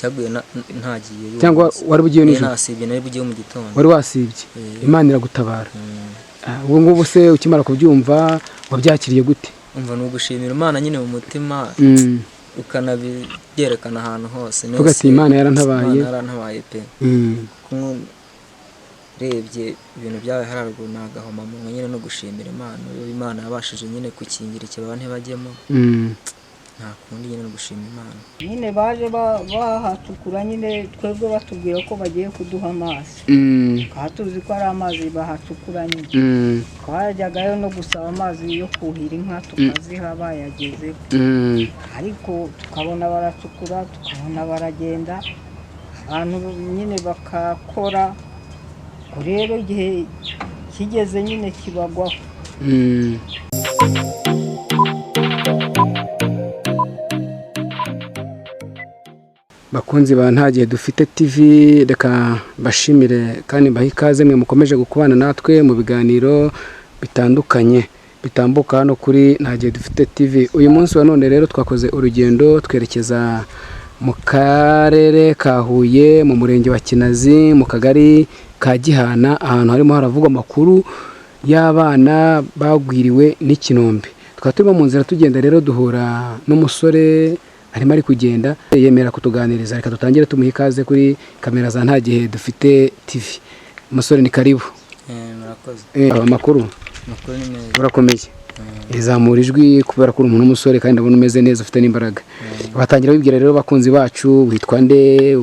Cyaguye ntagiye. Cyangwa wari bugiye nijoro? Nasibye, nari bugiye mu gitondo. Wari wasibye, Imana iragutabara. Ubu ngubu se ukimara kubyumva wabyakiriye gute? Umva, ni ugushimira Imana nyine mu mutima, ukanabyerekana ahantu hose. Uvuga ati Imana yarantabaye. Imana yarantabaye pe. Kuko urebye ibintu byabaye haruguru ni agahomamunwa nyine, no gushimira Imana. Iyo Imana yabashije nyine gukingira ikibaba ntibajyemo, nta kundi nyine no gushima Imana. Nyine baje bahacukura nyine, twebwe batubwira ko bagiye kuduha amazi, tukaba tuzi ko ari amazi bahacukura nyine. Twajyagayo no gusaba amazi yo kuhira inka, tukaziha bayagezeho, ariko tukabona baracukura, tukabona baragenda, abantu nyine bakakora. Ubwo rero igihe kigeze nyine kibagwaho. Bakunzi ba Nta Gihe Dufite TV, reka mbashimire kandi mbahe ikaze mwe mukomeje gukubana natwe mu biganiro bitandukanye bitambuka hano kuri Nta Gihe Dufite TV. Uyu munsi wa none rero twakoze urugendo twerekeza mu karere ka Huye, mu murenge wa Kinazi, mu kagari ka Gihana, ahantu harimo haravugwa amakuru y'abana bagwiriwe n'ikinombe. Tukaba turimo mu nzira tugenda rero, duhura n'umusore arimo ari kugenda yemera kutuganiriza. Reka dutangire tumuha ikaze kuri kamera za Nta Gihe Dufite TV. Umusore, ni karibu. Murakoze. Amakuru? Amakuru ni meza. Urakomeye? Zamura ijwi kubera ko uri umuntu w'umusore kandi ndabona umeze neza, ufite n'imbaraga. Watangira wibwira rero abakunzi bacu, witwa nde,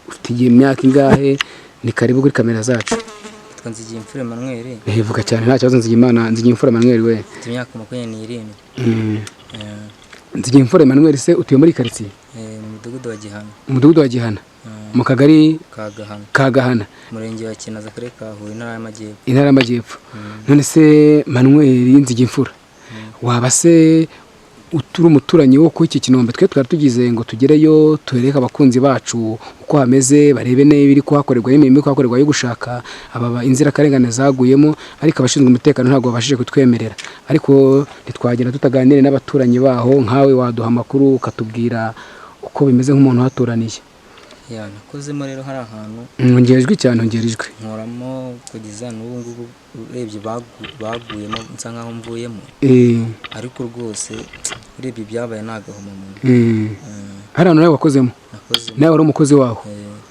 ufite imyaka ingahe? Ni karibu kuri kamera zacu. Nitwa Nzigiyimfura Emmanuel. Vuga cyane nta kibazo. Nzigiyimana, Nzigiyimfura Emmanuel we. Mfite imyaka 27. Nzigiyimfura Emmanuel se utuye muri karitsiye? Mu mudugudu wa Gihana. Umudugudu wa Gihana, mu kagari ka Gahana, ka Gahana, umurenge wa Kinazi, akarere ka Huye, intara y'Amajyepfo. Intara y'Amajyepfo. None se Manuel Nzigiyimfura, waba se uri umuturanyi wo kuri iki kinombe? Twe twari tugize ngo tugereyo tureke abakunzi bacu uko hameze, barebe niba iri kuhakorerwa n'imirimo iri kuhakorerwa yo gushaka aba inzirakarengane zaguyemo, ariko abashinzwe umutekano ntabwo babashije kutwemerera. Ariko ntitwagenda tutaganire n'abaturanyi baho. Nkawe waduha amakuru ukatubwira uko bimeze nk'umuntu uhaturaniye. Ya, nakozemo rero hari ahantu. Ongera ijwi cyane, ongera ijwi. Nkoramo kugeza n'ubu ngubu. Urebye baguyemo nsa nkaho mvuyemo, ariko rwose urebye ibyabaye ni agahomamunwa. Hari ahantu nawe wakozemo? Nakozemo. Nawe wari umukozi waho?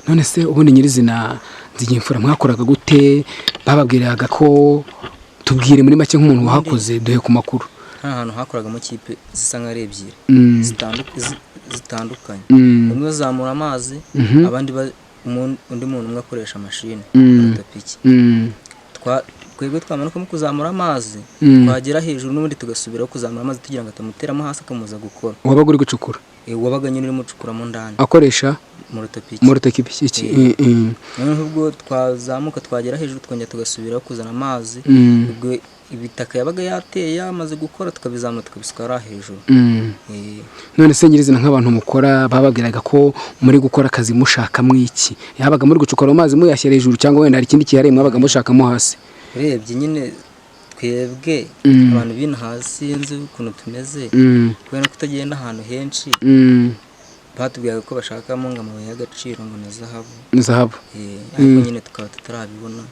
None se ubundi nyirizina Nzigiyimfura mwakoraga gute? Bababwiraga ko, tubwire muri make nk'umuntu wahakoze, duhe ku makuru. Nta hantu hakoragamo kipe zisa nkaho ari ebyiri zitandukanye. Bamwe bazamura amazi, abandi undi muntu umwe akoresha mashini urutapiki. Twebwe twamanukamo kuzamura amazi, twagera hejuru n'ubundi tugasubiraho kuzamura amazi tugira ngo atamuteramo hasi akamuza gukora. Wabaga uri gucukura? Wabaga nyine urimo ucukuramo ndani. Akoresha mu rutapiki. Mu rutapiki. Noneho ubwo twazamuka twagera hejuru twongera tugasubiraho kuzana amazi. Ubwo ibitaka yabaga yateye yamaze gukora tukabizamura tukabisuka hariya hejuru. None se nyirizina nk'abantu mukora bababwiraga ko muri gukora akazi mushakamo iki? Yabaga muri gucukura amazi muyashyira hejuru, cyangwa wenda hari ikindi kihariye mwabaga mushakamo hasi? Urebye nyine twebwe abantu b'ino hasi sinzi ukuntu tumeze, kubera ko utagenda ahantu henshi. Batubwiraga ko bashakamo ngo amabuye y'agaciro ngo na zahabu. Zahabu. Ariko nyine tukaba tutarabibona.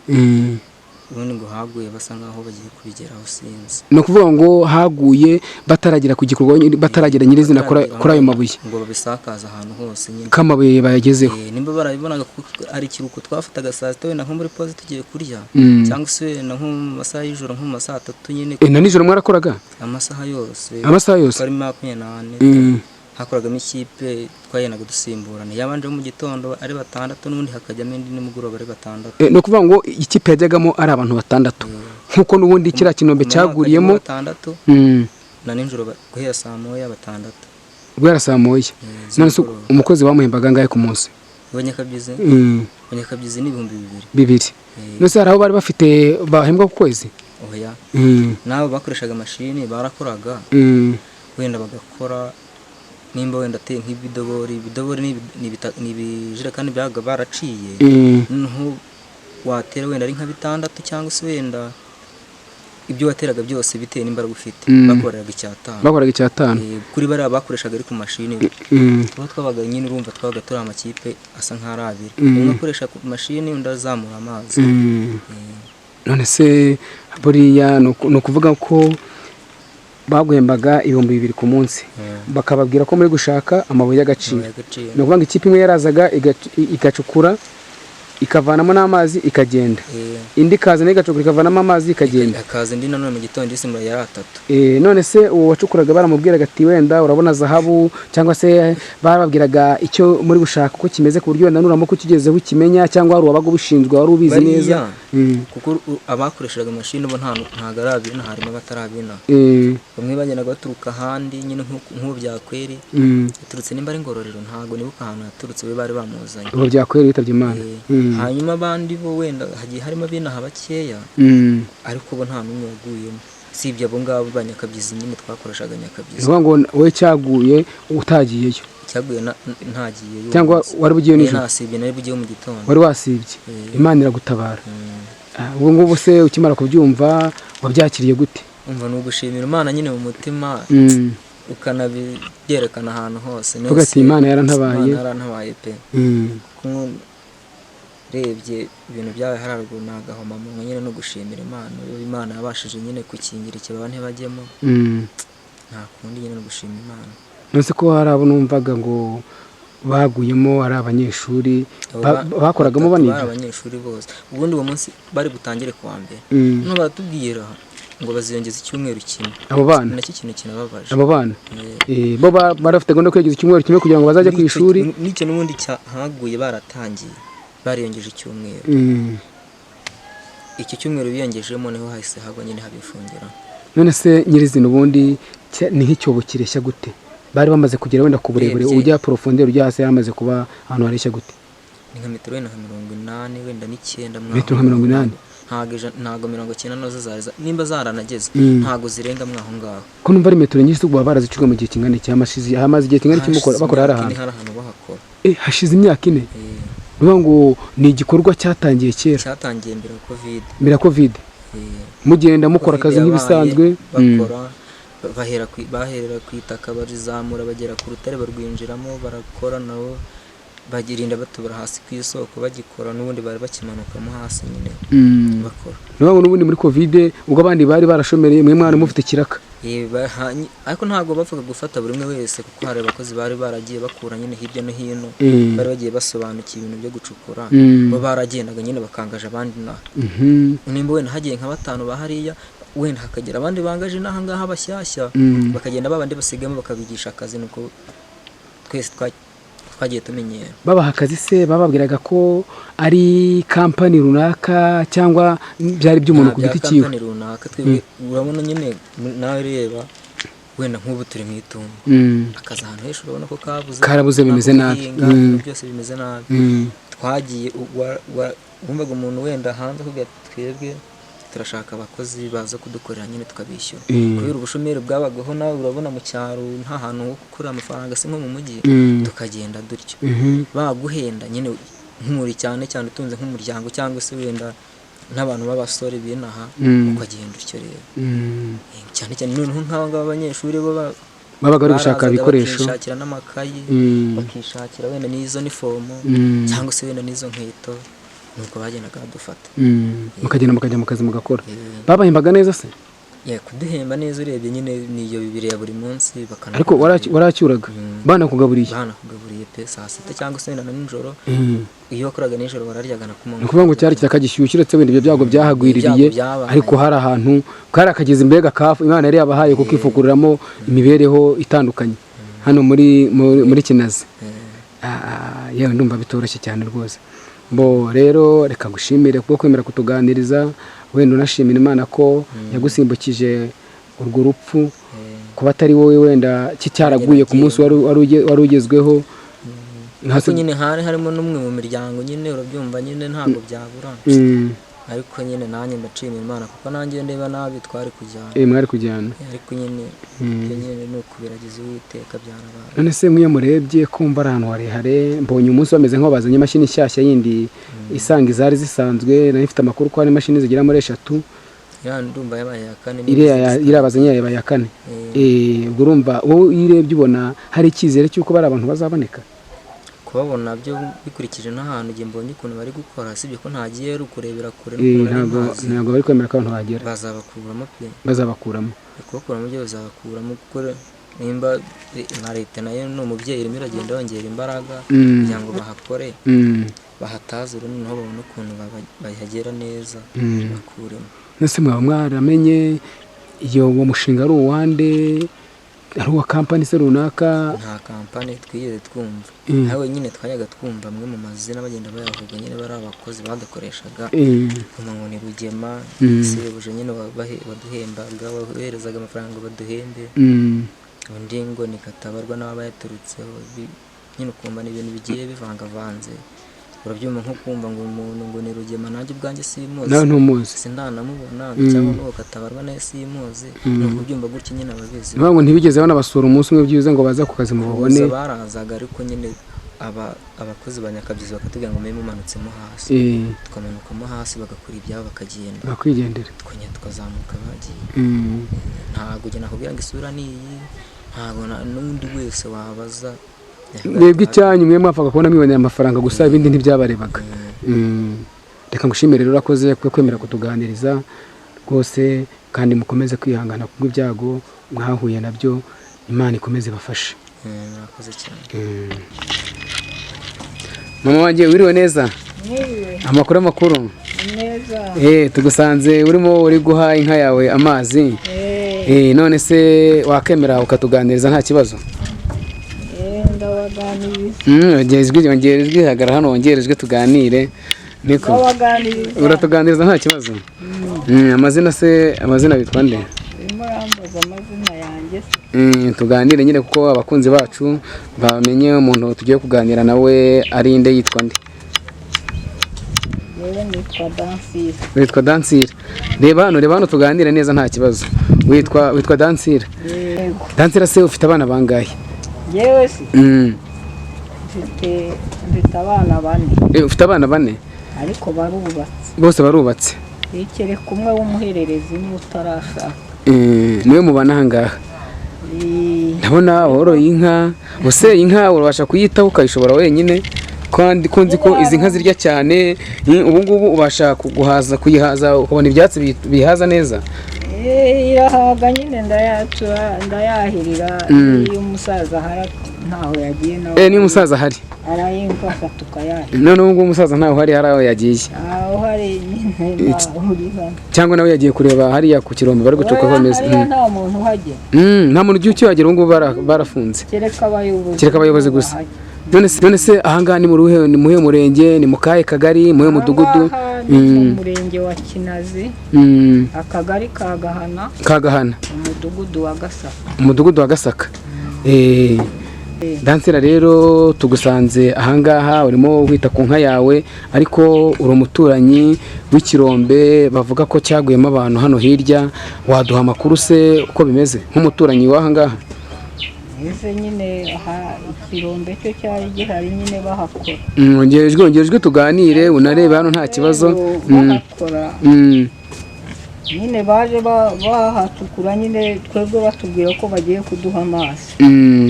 Ubundi ngo haguye basa nkaho bagiye kubigeraho, sinzi. Ni ukuvuga ngo haguye bataragera ku gikorwa, bataragera nyirizina kuri ayo mabuye. Ngo babisakaze ahantu hose nyine. Ko amabuye bayagezeho. Nimba barabibonaga, kuko hari ikiruhuko twafataga saa sita wenda nko muri pause tugiye kurya, cyangwa se wenda nko mu masaha y'ijoro, nko mu masaha atatu nyine. Na nijoro mwarakoraga? Amasaha yose. Amasaha yose? Twari 24. Hakoragamo ikipe, twagendaga dusimburana, yabanje mu gitondo ari batandatu, n'ubundi hakajyamo indi nimugoroba ari batandatu. Ni ukuvuga ngo ikipe yajyagamo ari abantu batandatu, nk'uko n'ubundi kiriya kinombe Ku manywa hakajyamo cyaguriyemo. batandatu, na nijoro guhera saa moya batandatu. Guhera saa moya. None se Z'umugoroba. umukozi bamuhembaga angahe ku munsi? Abanyakabyizi? Abanyakabyizi ni 2000. Bibiri. None se hari aho bari bafite bahembwa ku kwezi? Oya. N'abo bakoreshaga mashini barakoraga, wenda bagakora nimba wenda ateye nk'ibidobori, ibidobori ni ibijerekani byabaga baraciye. Noneho watera wenda ari nka bitandatu cyangwa se wenda Ibyo wateraga byose bitewe n'imbaraga ufite, bakoreraga 5. Bakoraga 5. Kuri bariya bakoreshaga ari ku mashini, tuba twabaga nyine urumva twabaga turi amakipe asa nk'ari abiri, umwe akoresha ku mashini undi azamura amazi. None se buriya ni ukuvuga ko baguhembaga 2000 ku munsi, bakababwira ko muri gushaka amabuye y'agaciro? Ni ukuvuga ngo ikipe imwe yarazaga igacukura ikavanamo n'amazi ikagenda, indi ikaza nayo igacukura ikavanamo amazi ikagenda, hakaza indi nanone mu gitondo isimbura yari 3. None se uwo wacukuraga baramubwiraga ati wenda urabona zahabu, cyangwa se barababwiraga icyo muri gushaka uko kimeze, ku buryo wenda nuramuka ukigezeho ukimenya, cyangwa hari uwabaga ubishinzwe wari ubizi neza? Kuko abakoreshaga amashini bo ntabwo ari abina, harimo abatarabina, bamwe bagendaga baturuka ahandi nyine nk'ubu Byakweri yaturutse nimba ari Ngororero, ntabwo nibuka ahantu yaturutse, we bari bamuzanye. Ubu Byakweri yitabye Imana. Hanyuma abandi bo wenda hagiye harimo abinaha bakeya, ariko bo nta n'umwe waguyemo usibye abo ngabo ba Nyakabyizi nyine twakoreshaga Nyakabyizi. Ni ngo wowe cyaguye utagiyeyo? Cyaguye ntagiyeyo. Cyangwa wari bugiyeyo nijoro? Nasibye, nari bugiyeyo mu gitondo. Wari wasibye, Imana iragutabara. Ubu ngubu se ukimara kubyumva wabyakiriye gute? Umva, ni ugushimira Imana nyine mu mutima, ukanabyerekana ahantu hose. Uvuga ati Imana yarantabaye. Imana yarantabaye pe. Urebye ibintu byabaye haruguru ni agahomamunwa nyine, no gushimira Imana. Imana yabashije nyine gukingira ikibaba ntibajyemo, nta kundi nyine no gushima Imana. Nonese ko hari abo numvaga ngo baguyemo ari abanyeshuri, bakoragamo baniga? Bari abanyeshuri bose. Ubundi uwo munsi bari butangire kuwa mbere, none baratubwira ngo baziyongeza icyumweru kimwe. Abo bana nacyo kintu kinababaje. Abo bana bo bari bafite gahunda yo kwiyongeza icyumweru kimwe kugira ngo bazajye ku ishuri. N'icyo n'ubundi haguye baratangiye bariyongeje icyumweru. Iki cyumweru biyongejemo niho hahise hagwa nyine habifungira. None se nyirizina ubundi ni nk'icyobo kireshya gute? Bari bamaze kugera wenda ku burebure ujya profondeur ujya hasi yaramaze kuba ahantu hareshya gute? Ni nka metero wenda nka 80 wenda 90. Metero nka 80? Ntago 90 nazo zari nimba zaranageze ntago zirenga mwaho ngaho. Ko numva ari metero nyinshi baba barazicuga mu gihe kingana iki? Hamaze igihe kingana iki bakora hari ahantu? Hari ahantu bahakora. Hashize imyaka 4. Bivuga ngo ni igikorwa cyatangiye kera. Cyatangiye mbere ya Covid. Mbere ya Covid. Mugenda mukora akazi nk'ibisanzwe. Bakora bahera ku itaka barizamura bagera ku rutare barwinjiramo barakora nabo bagirinda batubura hasi ku isoko bagikora n'ubundi bari bakimanukamo hasi nyine bakora. Niba n'ubundi muri Covid ubwo abandi bari barashomereye mwe mwana mufite kiraka. Ariko ntabwo bavuga gufata buri umwe wese kuko hari abakozi bari baragiye bakura nyine hirya no hino, bari bagiye basobanukiwe ibintu byo gucukura, bo baragendaga nyine bakangaje abandi na nimba wenda hagiye nka 5 bahariya wenda hakagera abandi bangaje n'aha ngaha bashyashya, bakagenda babandi basigamo bakabigisha akazi, nuko twese twagiye tumenyera. Babaha akazi se bababwiraga ko ari kampani runaka cyangwa byari by'umuntu ku giti cyiwe? Kampani runaka twebwe urabona nyine nawe reba wenda nk'ubu turi mu itumba, akazi ahantu henshi urabona ko kabuze, karabuze bimeze nabi, byose bimeze nabi. Twagiye wumvaga umuntu wenda hanze akubwira twebwe turashaka abakozi baza kudukorera nyine tukabishyura, kubera ubushomeri bwabagaho nawe urabona mu cyaro nta hantu ho gukura amafaranga se nko mu mujyi, tukagenda dutyo baguhenda nyine nk'umuri cyane cyane utunze nk'umuryango cyangwa se wenda n'abantu b'abasore binaha ukagenda utyo rero. Cyane cyane noneho nk'aba ngaba abanyeshuri bo babaga bari gushaka ibikoresho, bakishakira n'amakayi, bakishakira wenda n'izo nifomo cyangwa se wenda n'izo nkweto, nuko bagendaga badufata. Mukagenda mukajya mu kazi mugakora. Babahembaga neza se? Kuduhemba neza urebye nyine niyo bibiri ya buri munsi bakana. Ariko waracyuraga? Banakugaburiye? Banakugaburiye pe, saa sita cyangwa se wenda na nijoro. Iyo wakoraga nijoro bararyaga na kumanywa. Ni ukuvuga ngo cyari ikiraka gishyushye uretse wenda ibyo byago byahagwiririye, ariko hari ahantu kari akagezi mbega kafu Imana yari yabahaye kuko ifukuriramo imibereho itandukanye hano muri Kinazi. Yewe ndumva bitoroshye cyane rwose. Bo rero reka gushimire kuko kwemera kutuganiriza, wenda unashimira Imana ko yagusimbukije urwo rupfu, kuba atari wowe wenda kicyaraguye ku munsi wari ugezweho. Ariko nyine hari harimo n'umwe mu miryango nyine urabyumva nyine ntabwo byabura, ariko nyine nanjye ndashimira Imana kuko nanjye ndeba nabi twari kujyana. Mwari kujyana. Ariko nyine ibyo nyine ni ukubiragiza Uwiteka byarabaye. None se mwiyo murebye kumva ari ahantu harehare, mbonye umunsi bameze nk'aho bazanye imashini nshyashya yindi isanga izari zisanzwe, nari mfite amakuru ko hari imashini zigera muri 3. Ya, ndumva yabaye iya kane. Iriya bazanye yabaye iya kane. Ubwo urumva wowe iyo urebye ubona hari icyizere cy'uko bari abantu bazaboneka? Kubabona byo bikurikije n'ahantu igihe mbonye ukuntu bari gukora, sibyo ko ntagiye ari ukurebera kure n'ukuntu ari Ntabwo mazi. Ntabwo bari kwemera ko abantu bahagera. Bazabakuramo pe. Bazabakuramo. Kubakuramo byo bazabakuramo, kuko nimba na leta nayo ni umubyeyi, irimo iragenda yongera imbaraga kugira ngo bahakore, bahatazure, noneho babone ukuntu bahagera neza, bakuremo. Nese mwaba mwaramenye iyo uwo mushinga ari uwande, ari uwa kampani se runaka? Nta kampani twigeze twumva. Ariko nyine twajyaga twumva amwe mu mazina bagenda bayavuga nyine, bari abakozi badukoreshaga, kumva ngo ni Rugema, sebuja nyine waduhembaga, waherezaga amafaranga ngo baduhembe, undi ngo ni Katabarwa n'abayaturutseho, nyine ukumva ni ibintu bigiye bivangavanze. Urabyumva nko kumva ngo umuntu ngo ni Rugema, nanjye ubwanjye simuzi. Nawe ntumuzi. Sindanamubona, cyangwa n'uwo Katabarwa nawe simuzi. Ni ukubyumva gutya nyine, ababizi. Niyo ngo ntibigeze banabasura umunsi umwe byibuze ngo baze ku kazi mubabone? Gusa barazaga, ariko nyine abakozi ba Nyakabyizi bakatubwira ngo mube mumanutsemo hasi, tukamanukamo hasi, bagakora ibyabo bakagenda. Bakwigendera. Tukongera tukazamuka bagiye. Ntabwo njye nakubwira ngo isura ni iyi, ntabwo n'undi wese wabaza. Mwebwe icyanyu mwe mwapfaga kubona mwibonera amafaranga gusa, ibindi ntibyabarebaga. Reka ngushimire rero, urakoze kuko kwemera kutuganiriza rwose, kandi mukomeze kwihangana kubw'ibyago mwahuye nabyo. Imana ikomeze ibafashe. Murakoze cyane. Mama wanjye, wiriwe neza? Mwiriwe. Amakuru? Neza. Tugusanze urimo uri guha inka yawe amazi. None se wakemera ukatuganiriza nta kibazo? Ndabaganiriza. Ongera ijwi, hagarara hano wongere ijwi tuganire. Niko. Ndabaganiriza. Uratuganiriza nta kibazo? Amazina se, amazina witwa nde? Urimo urambaza amazina yanjye se? Tuganire nyine kuko abakunzi bacu bamenye umuntu tugiye kuganira nawe ari nde, yitwa nde. Yewe nitwa Dansire. Witwa Dansire. Reba hano tuganire neza nta kibazo. Witwa Dansire. Yego. Dansire se ufite abana bangahe? Yewe se mfite abana bane. Ufite abana bane? Ariko barubatse. Bose barubatse. Kereka umwe w'umuhererezi niwe utarashaka. Niwe mubana aha ngaha? Ndabona woroye inka. Use inka urabasha kuyitaho ukayishobora wenyine? Kandi ko nzi ko izi nka zirya cyane, ubu ngubu ubasha kuguhaza, kuyihaza, ukabona ibyatsi bihaza neza? Irahaga nyine, ndayahirira. Iyo umusaza ahari ntaho yagiye nawe. Niyo umusaza ahari arayimfasha tukayahira. None ubu ngubu umusaza ntaho hari aho yagiye? Aho hari nyine ntaho uri hano. Cyangwa nawe yagiye kureba hariya ku kirombe bari gucuka aho bameze. Hariya nta muntu uhagera. Nta muntu ugiye ukihagera ubu ngubu, barafunze. Kereka abayobozi. Kereka abayobozi gusa. None se ahangaha ni mu ruhe, ni muhe murenge, ni mu kahe kagari, muhe mudugudu? Ahangaha ni mu murenge wa Kinazi, akagari ka Gahana, Kagahana, umudugudu wa Gasaka. Umudugudu wa Gasaka. Dansira rero tugusanze ahangaha urimo wita ku nka yawe, ariko uri umuturanyi w'ikirombe bavuga ko cyaguyemo abantu hano hirya. Waduha amakuru se uko bimeze nk'umuturanyi w'ahangaha? Ese nyine ikirombe cyo cyari gihari nyine bahakora. Ongera ijwi tuganire, unarebe hano nta kibazo. Bahakora nyine baje bahacukura nyine, twebwe batubwira ko bagiye kuduha amazi,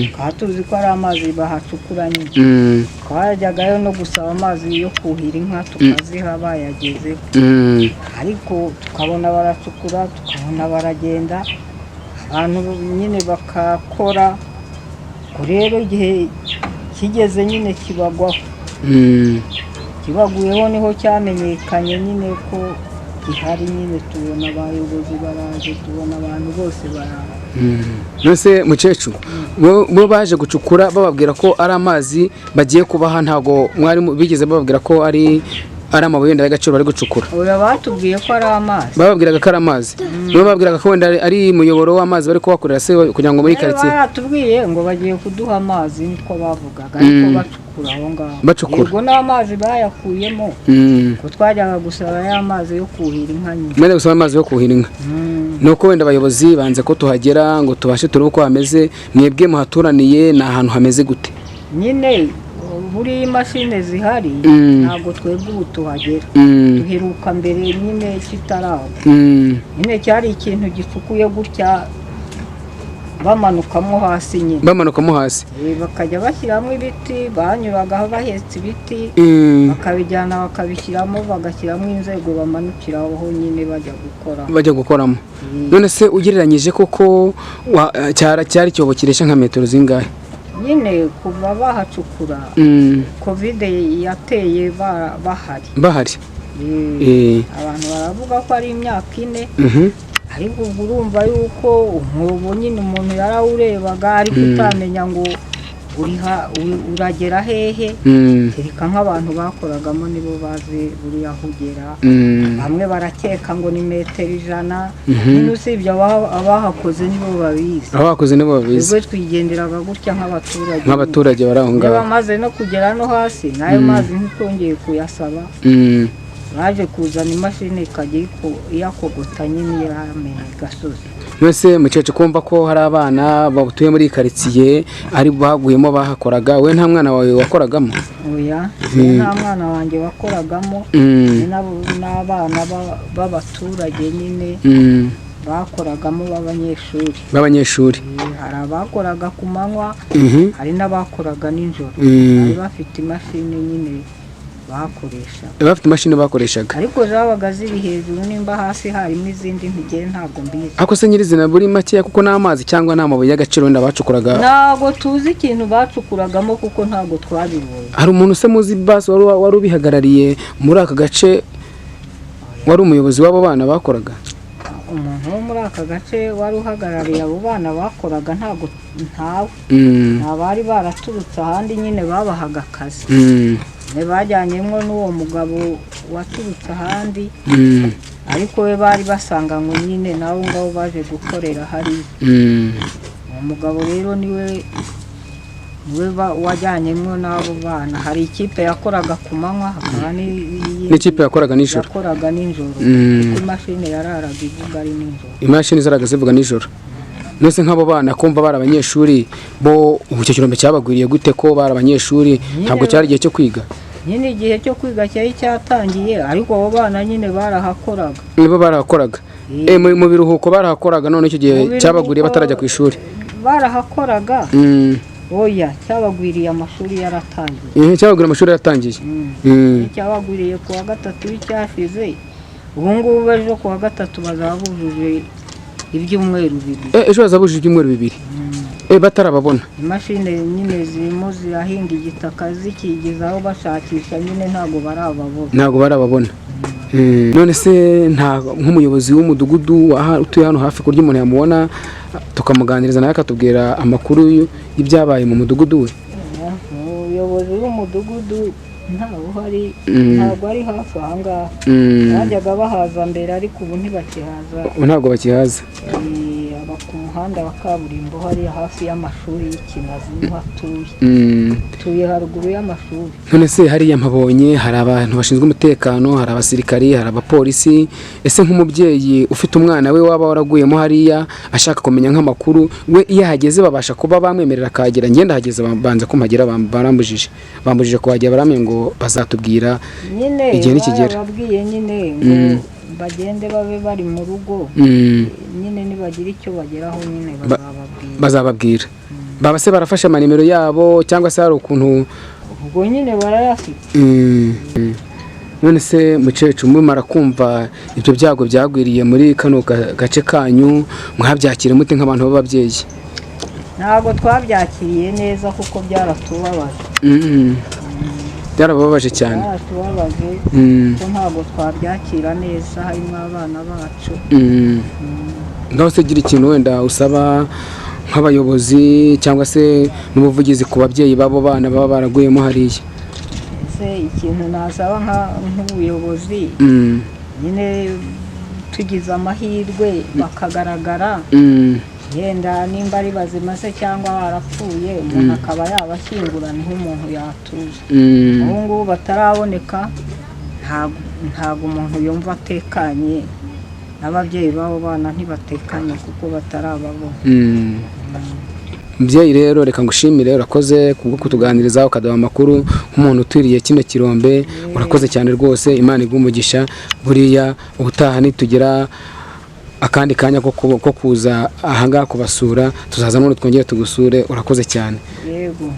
tukaba tuzi ko ari amazi bahacukura nyine. Twajyagayo no gusaba amazi yo kuhira inka tukaziha bayagezeho, ariko tukabona baracukura, tukabona baragenda, abantu nyine bakakora. Rero igihe kigeze nyine kibagwaho, kibaguyeho niho cyamenyekanye nyine ko gihari nyine, tubona abayobozi baraje, tubona abantu bose baraje. None mukecuru, bo baje gucukura bababwira ko ari amazi bagiye kubaha, ntabwo mwari bigeze bababwira ko ari amabuye wenda y'agaciro bari gucukura? Oya, batubwiye ko ari amazi. Bababwiraga ko ari amazi? Nibo bababwiraga ko wenda ari umuyoboro w'amazi bari kubakorera se kugira ngo muri karitsiye? Baratubwiye ngo bagiye kuduha amazi, niko bavugaga, ariko bacukura aho ngaho. Bacukura. Yego, n'amazi bayakuyemo, ko twajyaga gusaba ya mazi yo kuhira inka nyine. Mwajya gusaba amazi yo kuhira inka. Nuko wenda abayobozi banze ko tuhagera ngo tubashe turebe uko hameze. Mwebwe muhaturaniye ni ahantu hameze gute? Nyine Buriya imashini zihari ntabwo twebwe ubu tuhagera, duheruka mbere nyine kitaraba. Nyine cyari ikintu gicukuye gutya bamanukamo hasi nyine. Bamanukamo hasi. Bakajya bashyiramo ibiti, banyuragaho bahetse ibiti, bakabijyana bakabishyiramo, bagashyiramo inzego bamanukiraho nyine bajya gukora. Bajya gukoramo. None se ugereranyije koko cyari icyobo kiresha nka metero zingahe? Nyine kuva bahacukura, Covid yateye bahari. Bahari. Abantu baravuga ko ari imyaka 4, ariko ubwo urumva yuko umwobo nyine umuntu yarawurebaga ariko utamenya ngo uragera hehe. Kereka nk'abantu bakoragamo nibo bazi buriya aho ugera. Bamwe barakeka ngo ni metero 100, nyine usibye abahakoze nibo babizi. Abahakoze nibo babizi. Twebwe twigenderaga gutya nk'abaturage. Nk'abaturage bari aho ngaho. Niba amaze no kugera no hasi, n'ayo mazi ntitwongeye kuyasaba. Baje kuzana imashini ikajya iyakogota nyine yamena gasozi. Mwese mukecuru kumva ko hari abana batuye muri karitsiye ari baguyemo bahakoraga, we nta mwana wawe wakoragamo? Oya, nta mwana wanjye wakoragamo, n'abana b'abaturage nyine bakoragamo b'abanyeshuri. B'abanyeshuri. Hari abakoraga ku manywa, hari n'abakoraga nijoro. Bari bafite imashini nyine bakoreshaga. Bafite imashini bakoreshaga. Ariko zabaga ziri hejuru, nimba hasi harimo izindi ntigere ntabwo mbizi. Ariko se nyirizina buri makeya kuko n'amazi cyangwa nta mabuye y'agaciro wenda bacukuraga? Ntabwo tuzi ikintu bacukuragamo kuko ntabwo twabibonye. Hari umuntu se muzi basi wari ubihagarariye muri aka gace, wari umuyobozi w'abo bana bakoraga? Umuntu wo muri aka gace wari uhagarariye abo bana bakoraga ntabwo ntawe. Abari baraturutse ahandi nyine babahaga akazi. Bajyanyemo n'uwo mugabo waturutse ahandi, ariko we bari basanganywe nyine nabo ngabo baje gukorera hariya. Uwo mugabo rero niwe wajyanyemo n'abo bana. Hari ikipe yakoraga ku manywa, hakaba n'ikipe yakoraga nijoro. Yakoraga nijoro. Kuko imashini yararaga ivuga ari nijoro. Imashini zaraga zivuga nijoro. Nose nk'abo bana kumva bari abanyeshuri bo ubu icyo kirombe cyabagwiriye gute ko bari abanyeshuri, ntabwo cyari igihe cyo kwiga? Nyine igihe cyo kwiga cyari cyatangiye, ariko abo bana nyine barahakoraga. Nibo barahakoraga. Mu biruhuko barahakoraga, none icyo gihe cyabagwiriye batarajya ku ishuri. Barahakoraga. Oya, cyabagwiriye amashuri yaratangiye. Cyabagwiriye amashuri yaratangiye. Cyabagwiriye ku wa gatatu w'icyashize. Ubu ngubu ejo ku wa gatatu bazaba bujuje ibyumweru 2. Ejo bazaba bujuje ibyumweru 2. Batarababona. Imashini nyine zirimo zirahinga igitaka zikigezaho bashakisha nyine ntabwo barababona. Ntabwo barababona. None se nta nk'umuyobozi w'umudugudu utuye hano hafi kurya umuntu yamubona tukamuganiriza nawe akatubwira amakuru y'ibyabaye mu mudugudu we? Umuyobozi w'umudugudu ntawe uhari, ntabwo ari hafi aha ngaha. Bajyaga bahaza mbere ariko ubu ntibakihaza. Ntabwo bakihaza. Aba ku muhanda wa kaburimbo hariya hafi y'amashuri y'Ikinazi niho atuye. Atuye haruguru y'amashuri. None se hariya mpabonye hari abantu bashinzwe umutekano, hari abasirikari, hari abapolisi. Ese nk'umubyeyi ufite umwana we waba waraguyemo hariya ashaka kumenya nk'amakuru we, iyo ahageze babasha kuba bamwemerera akahagera? Ngenda ahageze banza kumpagera bambujije kuhagera, baramye ngo bazatubwira nyine igihe nikigera. Barababwiye nyine ngo bagende babe bari mu rugo, nyine nibagira icyo bageraho nyine bazababwira. Baba se barafashe amanimero yabo cyangwa se hari ukuntu ubwo nyine barayafite. None se mukecuru mumara kumva ibyo byago byagwiriye muri kano gace kanyu, mwabyakira mute nk'abantu b'ababyeyi? Ntabwo twabyakiriye neza kuko byaratubabaje. Byarababaje cyane. Byaratubabaje kuko ntabwo twabyakira neza, harimo abana bacu. Ngaho se gira ikintu wenda usaba nk'abayobozi cyangwa se n'ubuvugizi ku babyeyi b'abo bana baba baraguyemo hariya. Ese ikintu nasaba nk'ubuyobozi, nyine tugize amahirwe bakagaragara, yenda nimba ari bazima se cyangwa barapfuye, umuntu akaba yabashyingura niho umuntu yatuza. Ubu ngubu bataraboneka ntabwo umuntu yumva atekanye, n'ababyeyi b'abo bana ntibatekanye kuko batarababona. Mubyeyi rero, reka ngushimire, urakoze kubwo kutuganiriza, ukaduha amakuru nk'umuntu uturiye kino kirombe. Urakoze cyane rwose, Imana iguhe umugisha. Buriya ubutaha nitugira akandi kanya ko kuza ahangaha kubasura, tuzaza none twongere tugusure. Urakoze cyane. Yego.